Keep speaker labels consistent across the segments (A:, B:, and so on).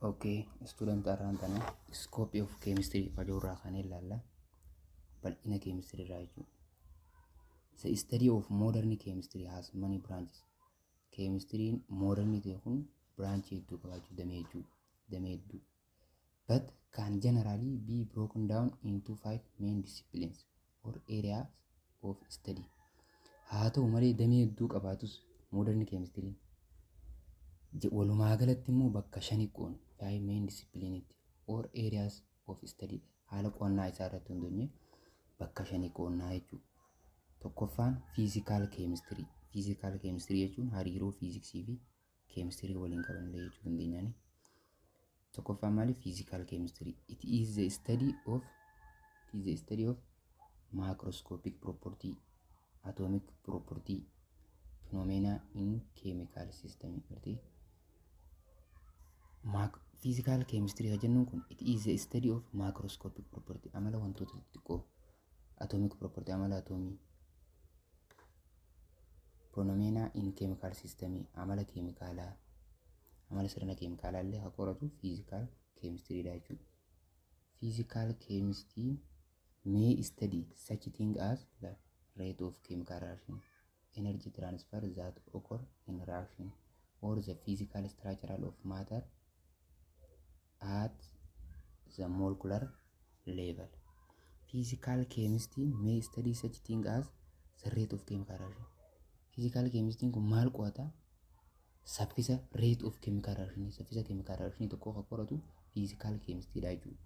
A: Okay, student, arraan tana scope of chemistry fajoorraa kan ilaalla. Bal'ina chemistry irraa jechuudha. The study of modern chemistry has many branches. Chemistry'n modern ta'e kun branch hedduu qabaachuu, damee hedduu, damee hedduu. But can generally be broken down into five main disciplines or areas of study. Haa ta'u malee, damee hedduu qabaatus modern chemistry walumaa galatti immoo bakka shani qoon, five main discipline'itti or areas of study, haala qo'annaa isaa irratti hundoonye bakka shani qoonnaa jechuudha. Tokkoffaan physical chemistry. Physical chemistry jechuun hariiroo fiiziksii fi keemistirii waliin qaban illee jechuu dandeenyaani. Tokkoffaan maali? Physical chemistry. It is the study of macroscopic property, atomic property, phenomena in chemical system. Gartee physical chemistry kan jennuun kun it is the study of macroscopic property, amala wantoota xixiqqoo, atomic property, amala atomii, phenomena in chemical system, amala keemikaalaa, amala sirna keemikaalaa illee kan qoratu physical chemistry dha jechuudha. Physical chemistry may study such thing as the rate of chemical reaction, energy transfer that occur in reaction, or the physical structure of matter at the molecular level. Physical chemistry may study such thing as the rate of chemical reaction. Physical chemistry kun maal qo'ata? Saffisa, rate of chemical reaction, saffisa chemical reaction tokko kan qoratu physical chemistry dha jechuudha.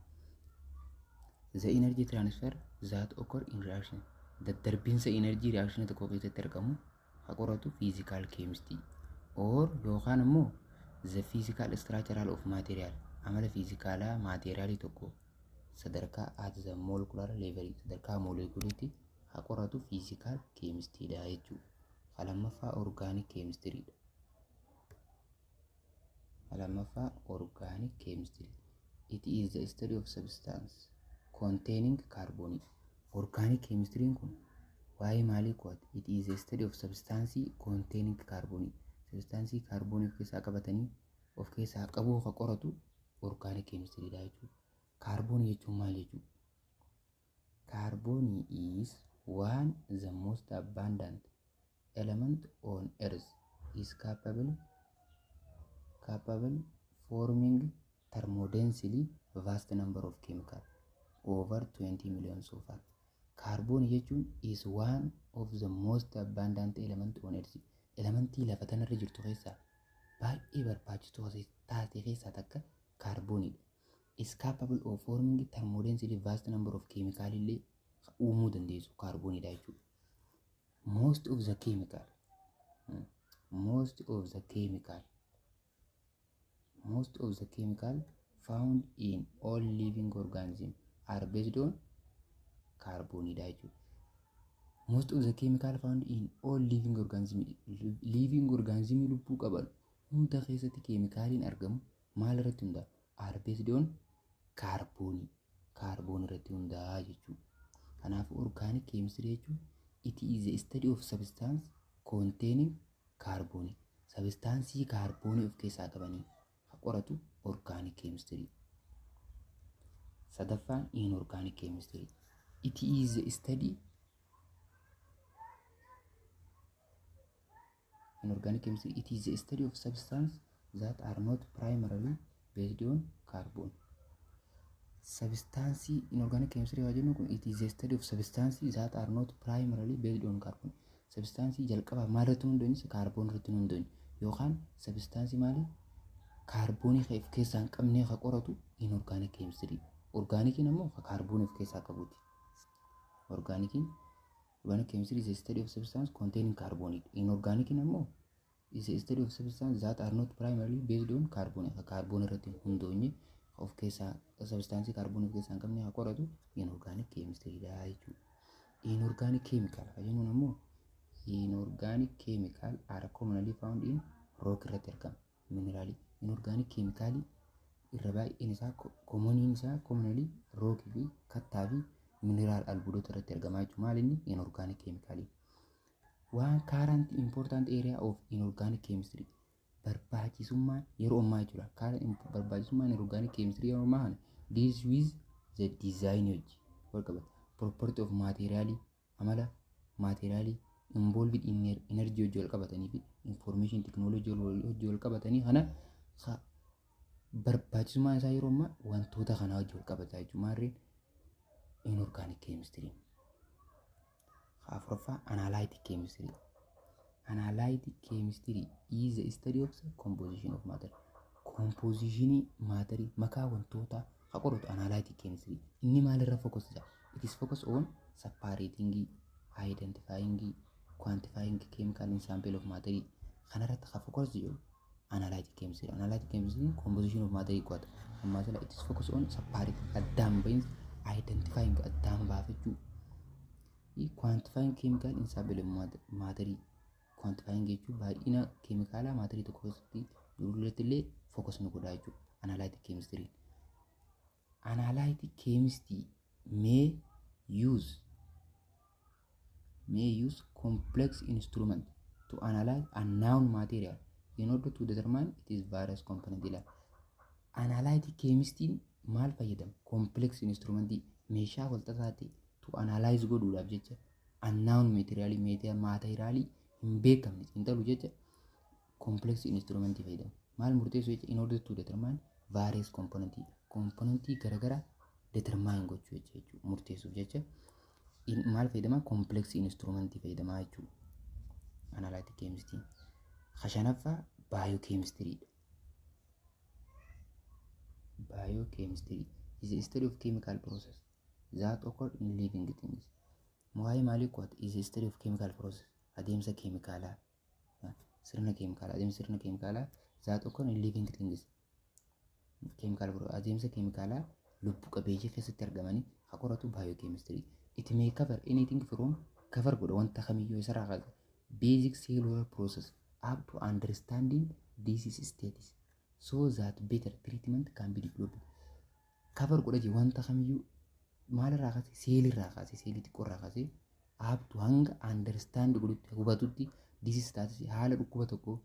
A: The energy transfer that occur in reaction. Daddarbinsa energy reaction tokko keessatti argamu kan qoratu physical chemistry. Or yookaan immoo the physical structure of material, amala fiizikaalaa maateeriyaalii tokko sadarkaa at the molecular level, sadarkaa moolekuliitti haa qoratu physical chemistryidha jechuudha. Lammaffaa organic chemistryidha. Lammaffaa organic chemistry. It is the study of substance containing carbon. Organic chemistry kun waa'ee maalii qo'ata? It is the study of substance containing carbon. Substance kaarboonii of keessaa qabatanii, of keessaa qabuu kan qoratu organic chemistry dha jechuudha. Kaarboonii jechuun maal jechuudha? Carbon is one the most abundant element on earth, is capable forming tremendously vast number of chemical, over 20 million so far. Kaarboonii jechuun is one of the most abundant element on earth. Elementii lafa tanarra jirtu keessaa baay'ee barbaachistuu taate keessaa takka kaarbooniidha. Is capable of forming tremendously vast number of chemical illee uumuu dandeessu kaarbooniidha jechuudha. Most of the chemical most of the chemical most of the chemical found in all living organisms are based on kaarbooniidha jechuudha. Most of the chemical found in all living organism, living organism lubbuu qaban hunda keessatti keemikaaliin argamu maal irratti hundaa'a? Are based on kaarboonii. Kaarboon irratti hundaa'a jechuudha. Kanaafuu organic chemistry jechuun it is the study of substance containing carbon. Substaansii kaarboonii of keessaa qabanii kan qoratu organic chemistry. Sadaffaan inorganic chemistry. It is the study inorganic chemistry. It is the study of substance that are not primarily based on carbon. Substance inorganic chemistry waa jennu kun it is the study of substance that are not primarily based on carbon. Substance jalqaba maal irratti hundoonni? Kaarboon irratti hundoonni yookaan substance maali kaarboonii of keessaa hin qabne ka qoratu inorganic chemistry. Organiciin ammoo ka kaarboonii of keessaa qabuuti. Organiciin, organic chemistry is the study of substance containing carbon. Inorganiciin ammoo is the study of substance that are not primarily based on carbon. Ka kaarboon irratti hundoonye of keessaa, substance kaarboonii of keessaa hin qabne ka qoratu inorganic chemistry dha jechuudha. Inorganic chemical ka jennuun ammoo inorganic chemical are commonly found in rock irratti argama. Mineraalii inorganic chemical irra baay'een isaa, commoniin isaa, commonly rock fi kattaa fi mineral albuudota irratti argama jechuudha. Maal inni inorganic chemical? One current important area of inorganic chemistry. Barbaachisummaan yeroo ammaa jechuudha. Current barbaachisummaan inorganic chemistry yeroo ammaa kana deals with the design hojii wal qabata. Property of material, amala material involved in energy hojii wal qabatanii fi information technology hojii wal qabatanii kana barbaachisummaan isaa yeroo ammaa wantoota kanaa hojii wal qabata jechuudha. Maarreen inorganic chemistry. Afuraffaa, analytic chemistry. Analytic chemistry is the study of the composition of matter. Compositionii maatarii, makaa wantootaa haa qoratu analytic chemistry. Inni maalirra focus ta'a? It is focus on separating, identifying, quantifying chemical in sample of matter. Kanarratti haa focus jedhu analytic chemistry. Analytic chemistry composition of matter qo'ata. Ammaa sila it is focus on separating, addaan bahinsa, identifying, addaan baafachuu, quantifying chemical in sample of matter. Quantifying jechuun baay'ina keemikaalaa maatarii tokko keessatti jiru irratti illee focus nu godha jechuudha. Analytic chemistry. Analytic chemistry may use complex instrument to analyze unknown material in order to determine its various component ilaala. Analytic chemistry maal fayyadama? Complex instrument, meeshaa walxaxaa ta'e, to analyze godhuudhaaf jecha, unknown material, materialii hin beekamne xiinxaluu jecha complex instrument fayyadama. Maal murteessuu jecha? In order to determine various component, componentii garaagaraa determine gochuu jecha jechuudha. Murteessuuf jecha maal fayyadama? Complex instrument fayyadamaa jechuudha. Analytic chemistry. Shanaffaa, biochemistry. Biochemistry is the study of chemical process that occur in living things. Waa'ee maalii qo'ata? Is the study of chemical process, adeemsa keemikaalaa, sirna keemikaalaa, adeemsa sirna keemikaalaa that occur in living things. Chemical process, adeemsa keemikaalaa lubbu qabeeyyii keessatti argamanii haa qoratu biochemistry. It may cover anything from, cover godha wanta kamiyyuu isarraa kaasa, basic cellular process up to understanding disease status so that better treatment can be developed. Cover godha jee wanta kamiyyuu maalirraa kaasee? Seelirraa kaasee, seelii xiqqoorraa kaasee, up to, hanga understand godhutti, hubatutti, disease status, haala dhukkuba tokkoo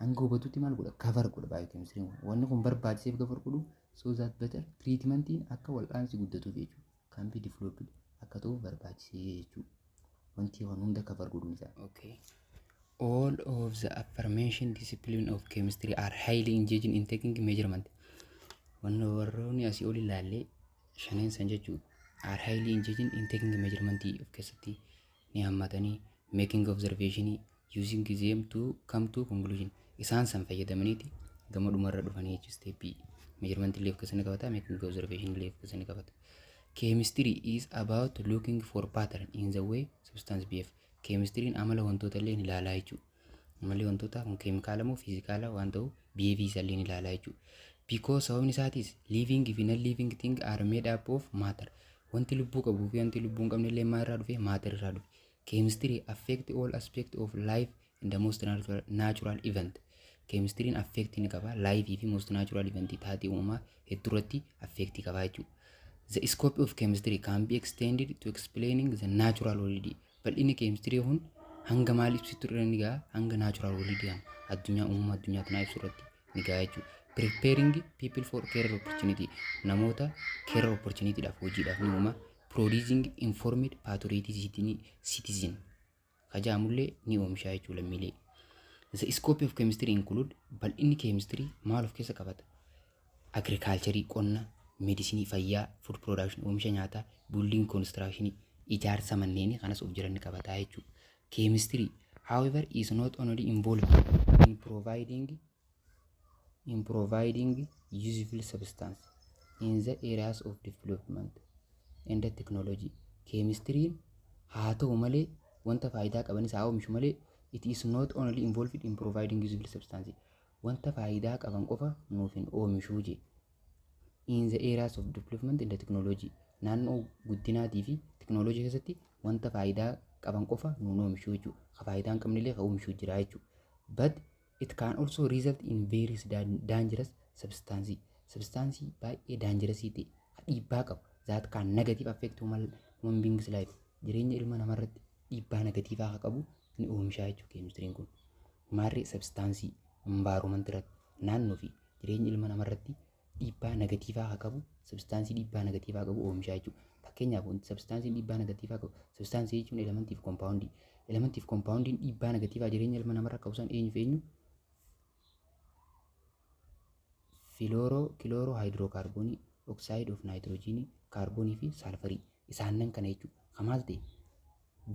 A: hanga hubatutti maal godha? Cover godha biochemistry. Wanni kun barbaachiseef cover godhu so that better treatmentiin, akka wal'aansi guddatuuf jechuudha. Can be developed akka ta'u barbaachisee jechuudha. Wanti waan hunda cover godhuun isaa. Okay. All of the aforementioned discipline of chemistry are highly engaged in taking measurement. Wanni warroonni asii ol ilaallee shaneen san jechuudha. Are highly engaged in taking measurement of keessatti ni hammatanii, making observation, using them to come to conclusion. Isaan san fayyadamaniiti gama dhumarra dhufanii jechuudha stepii. Measurement illee of keessa ni qabata, making observation illee of keessa ni qabata. Chemistry is about looking for pattern in the way substance behave. Chemistry'n amala wantoota illee ni ilaalaa jechuudha. Amalli wantoota kun keemikaala moo fiizikaala waan ta'u, behavior isaa illee ni ilaalaa jechuudha. Because, sababni isaatis, living fi non living thing are made up of matter. Wanti lubbuu qabuu fi wanti lubbuu hin qabne illee maal irraa dhufe? Matter irraa dhufe. Chemistry affect all aspect of life in the most natural event. Chemistry'n affect ni qaba life fi most natural event, taatee uumamaa hedduu irratti affect qaba jechuudha. The scope of chemistry can be extended to explaining the natural world. Bal'inni chemistry kun hanga maal ibsitu irra ni gaha? Hanga natural world, addunyaa uumama addunyaa tanaa ibsu irratti ni gaha jechuudha. Preparing people for career opportunity, namoota career opportunity dhaaf, hojiidhaaf ni uuma. Producing informed patriotic citizen kajaamullee ni oomisha jechuudha lammiilee. The scope of chemistry include, bal'inni chemistry maal of keessa qabata? Agriculture, qonna, medicine, fayyaa, food production, oomisha nyaataa, building construction, ijaarsa manneenii kanas of jala ni qabata jechuudha. Chemistry, however, is not only involved in providing useful substance in the areas of development and technology. Chemistry haa ta'u malee, wanta faayidaa qabanis haa oomishu malee, it is not only involved in providing useful substance, wanta faayidaa qaban qofa nuuf hin oomishuu je. In the areas of development and technology, naannoo guddinaatii fi teknoolojii keessatti wanta faayidaa qaban qofa nuun oomishuu jechuudha. Ka faayidaa hin qabnellee ka oomishuu jira jechuudha. But it can also result in various dangerous substance, substance baay'ee dangerous ta'e, ka dhiibbaa qabu, that can negative affect human beings life, jireenya ilma namarratti dhiibbaa negatiivaa ka qabu ni oomishaa jechuudha keemistiriin kun. Maarree substance Environment irratti, naannoo fi jireenya ilma namaa irratti dhiibbaa negatiivaa haa qabu, substaansii dhiibbaa negatiivaa qabu oomishaa jechuudha. Fakkeenyaaf, wanti substaansiin dhiibbaa negatiivaa qabu, substaansii jechuun elementii fi koompaawundii. Elementii fi koompaawundiin dhiibbaa negatiivaa jireenya ilma namaa irra qabu san eenyu fi eenyu? Fluoro, chloro haayidrookaarboonii, oxide of naayitiroojiinii, kaarboonii fi saalfarii. Isaannan kana jechuudha. Kan maal ta'e?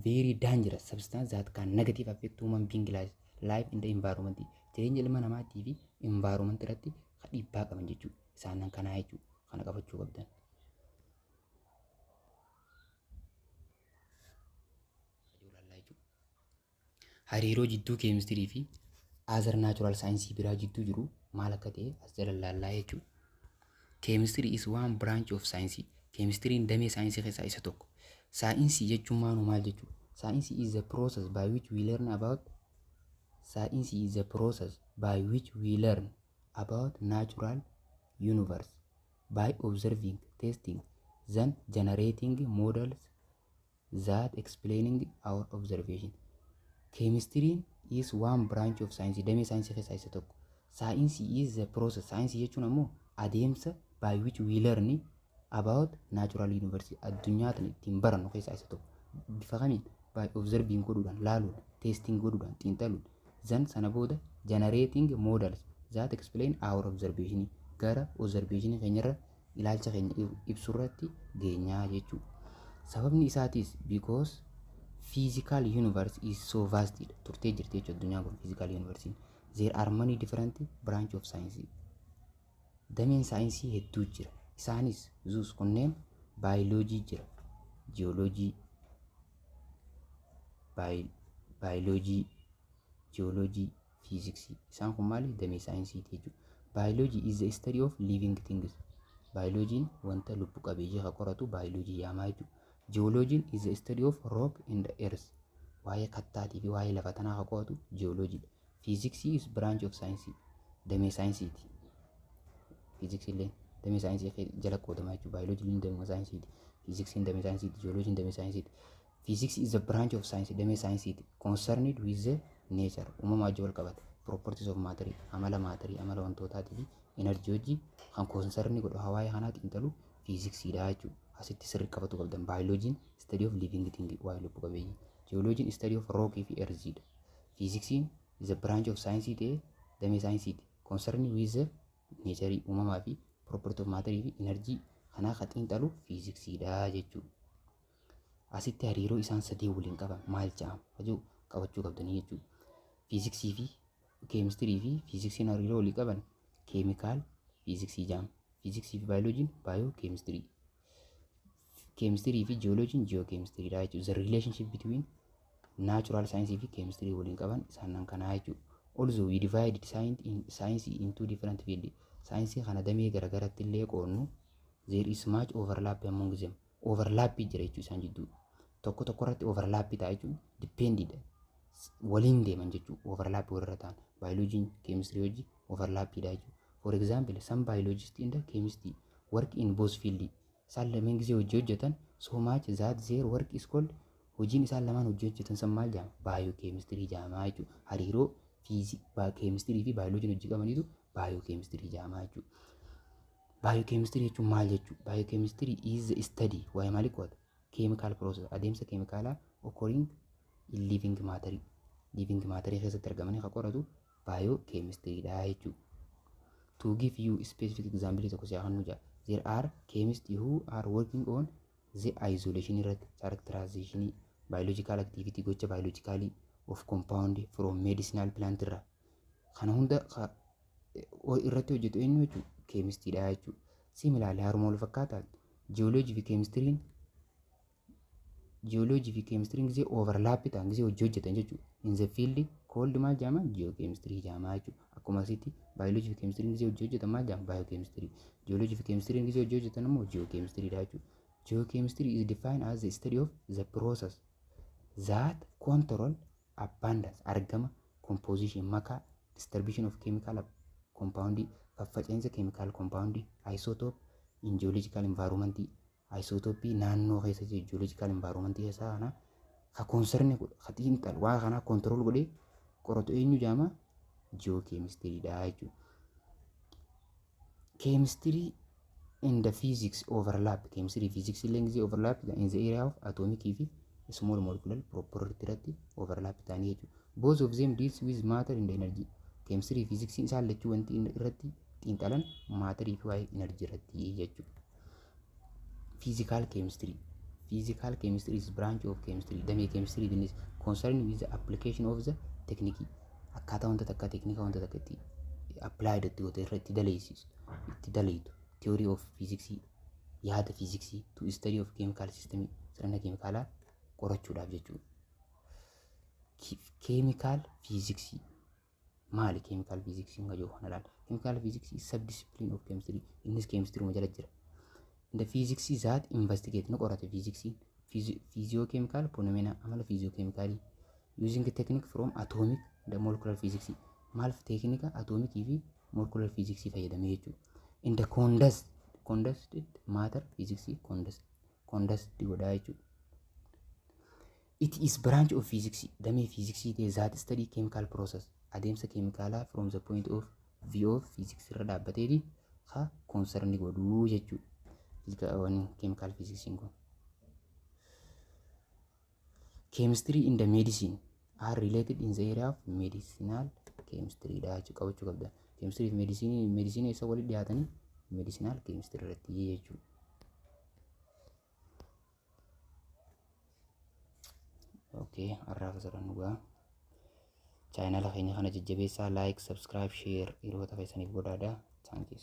A: Very dangerous substance that can negative affect human being life in the environment. Jireenya ilma namaatii fi environment irratti kan dhiibbaa qaban jechuudha. Isaannan kanaa jechuudha. Kana qabachuu qabdan. Hariiroo jidduu keemistirii fi other natural saayinsii biraa jidduu jiru maal akka ta'e as jala laallaa jechuudha. Chemistry is one branch of science. Keemistiriin damee saayinsii keessaa isa tokko. Saayinsii jechuun maanuu maal jechuudha? Science is the process by which we learn about Science is the process by which we learn about natural universe by observing, testing, then generating models that explaining our observation. Chemistry is one branch of science. Damee saayinsii keessaa isa tokko. Science is the process. Saayinsii jechuun ammoo adeemsa by which we learn about natural universe. Addunyaa tana ittiin barannu keessaa isa tokko. Bifa kamiin? By observing godhuudhaan, laaluun, testing godhuudhaan, xiinxaluun. Then sana booda generating models that explain our observation, gara observation keenyarra ilaalcha keenya ibsurratti geenyaa jechuudha. Sababni isaatis because physical universe is so vast, turtee jirti jechuudha addunyaan kun, physical universe. There are many different branch of science. Dameen saayinsii hedduu jira. Isaanis those kunneen baayoloojii jira, jiyooloojii, baayoloojii, jiyooloojii, fiiziksii. Isaan kun maali? Damee saayinsiiti jechuudha. Biology is the study of living things. Baayoloojiin wanta lubbu qabeeyyii kan qoratu baayoloojii yaamaa jechuudha. Geology is the study of rock in the earth. Waa'ee kattaatii fi waa'ee lafa tanaa kan qo'atu geolojiidha. Physics is branch of science. Damee saayinsiiti. Fiiziksii illee damee saayinsii jala qoodama jechuudha. Baayoloojiin damee saayinsiiti. Fiiziksiin damee saayinsiiti. Jiyooloojiin damee saayinsiiti. Physics is a branch of science. Damee saayinsiiti. Concerned with the nature. Uumama wajjin wal qabata. Properties of matter. Amala maatarii, amala wantootaatii fi energy wajjin kan concern godhu, hawaayee kanaa xiinxalu fiiziksiidha jechuudha. Asitti sirrii qabatu qabdan. Baayoloojiin study of living thing, waa'ee lubbu qabeeyyii. Jiyooloojiin study of rock fi earthidha. Fiiziksiin is a branch of science ta'ee damee saayinsiiti. Concerned with the nature, uumamaa fi property of matter fi energy kanaa kan xiinxalu fiiziksiidha jechuudha. Asitti hariiroo isaan sadii waliin qaban maal jedhama? Hajuu qabachuu qabdanii jechuudha. Fiiziksii fi keemistirii fi fiiziksiin hariiroo walii qaban chemical fiiziksii jedhama. Fiiziksii fi baayoloojiin baayoo keemistirii. Keemistirii fi jiyooloojiin jiyoo keemistiriidha jechuudha. The relationship between natural science fi keemistirii waliin qaban isaan kanaa jechuudha. Also, we divided science into different field. Saayinsii kana damee garagaratti illee qoodnu, there is much overlap among them. Overlap jira jechuudha isaan jidduu. Tokko tokko irratti overlap ta'a jechuun dependidha. Waliin deeman jechuudha. Overlap warra ta'an. Baayoloojiin keemistirii hojii overlapidha jechuudha. For example, some biologists in the chemistry work in both field. Isaan lameen gisee hojii hojjetan so much that their work is called, hojiin isaan lamaan hojii hojjetan san maal jedhama? Baayoo keemistirii jedhama jechuudha. Hariiroo keemistirii fi baayoloojiin hojii qabaniitu baayoo keemistirii jedhama jechuudha. Baayoo keemistirii jechuun maal jechuudha? Biochemistry is the study, waa'ee maalii qo'ata? Chemical process, adeemsa keemikaalaa occurring in living matter. Living matter keessatti argamanii kan qoratu baayoo keemistiriidha jechuudha. To give you specific example tokko si'a kennu jira. There are chemists who are working on the isolation irratti, characterization, biological activity, gocha biologically of compound from medicinal plant irraa. Kana hunda irratti hojjetu eenyu jechuudha? Keemistiidha jechuudha. Similarly, haruma wal fakkaataan jiyooloojii fi keemistiriin gisee overlap ta'an, gisee hojii hojjetan jechuudha. In the field called maal jedhama? Jiyokeemistirii jedhama jechuudha. Akkuma asitti baayoloojii fi keemistiriin gisee hojii hojjetan maal jedhama? Baayookeemistirii. Jiyooloojii fi keemistiriin gisee hojii hojjetan immoo jiyokeemistiriidha jechuudha. Geochemistry is defined as the study of the process that control abundance, argama, composition, makaa, distribution of chemical compound, faffaca'insa chemical compound, isotope in geological environment, isotopii naannoo keessa jiru, geological environment keessaa kana ka concern godhe, ka xiinxalu, waa kana control godhee qoratu eenyu jedhama? Geochemistry dha jechuudha. Chemistry and the physics overlap. Chemistry physics illee gisee overlap in the area of atomic fi small molecular property irratti overlap ta'anii jechuudha. Both of them deals with matter and energy. Chemistry physics isaan lachuu wanti irratti xiinxalan matter fi waa'ee energy irratti jechuudha. Physical chemistry. Physical chemistry is branch of chemistry. Damee chemistry innis concerned with the application of the technique. Akkaataa wanta takka, teeknika wanta takka itti applied itti goote irra itti daleessisu, itti daleetu, theory of physics, yaada physics, to study of chemical system, sirna keemikaalaa qorachuudhaaf jechuudha. Chemical physics maali? Chemical physics kan jiru kana ilaalla. Chemical physics is sub-discipline of chemistry. Innis chemistry jala jira. The physics that investigate, ni qorata physics, physiochemical phenomena, amala physiochemical, using technique from atomic the molecular physics. Maal teeknika atomikii fi molecular physics fayyadamee jechuudha. In the condensed matter physics condensed godhaa jechuudha. It is branch of physics, damee physics ta'e, that study chemical process, adeemsa keemikaalaa, from the point of view of physics irra dhaabbateeti ha concern godhuu jechuudha. Chemical physics kun. Chemistry in the medicine are related in the area of medicinal chemistry dha jechuu qabachuu qabda. Chemistry fi medicine eessa walitti dhiyaatanii? Medicinal chemistry irratti jechuudha. Okay, har'aaf asirra nu ga'a. Chaanala keenya kana jajjabeessaa, like, subscribe, share hiriyoota keessaniif godhaadha. Thank you.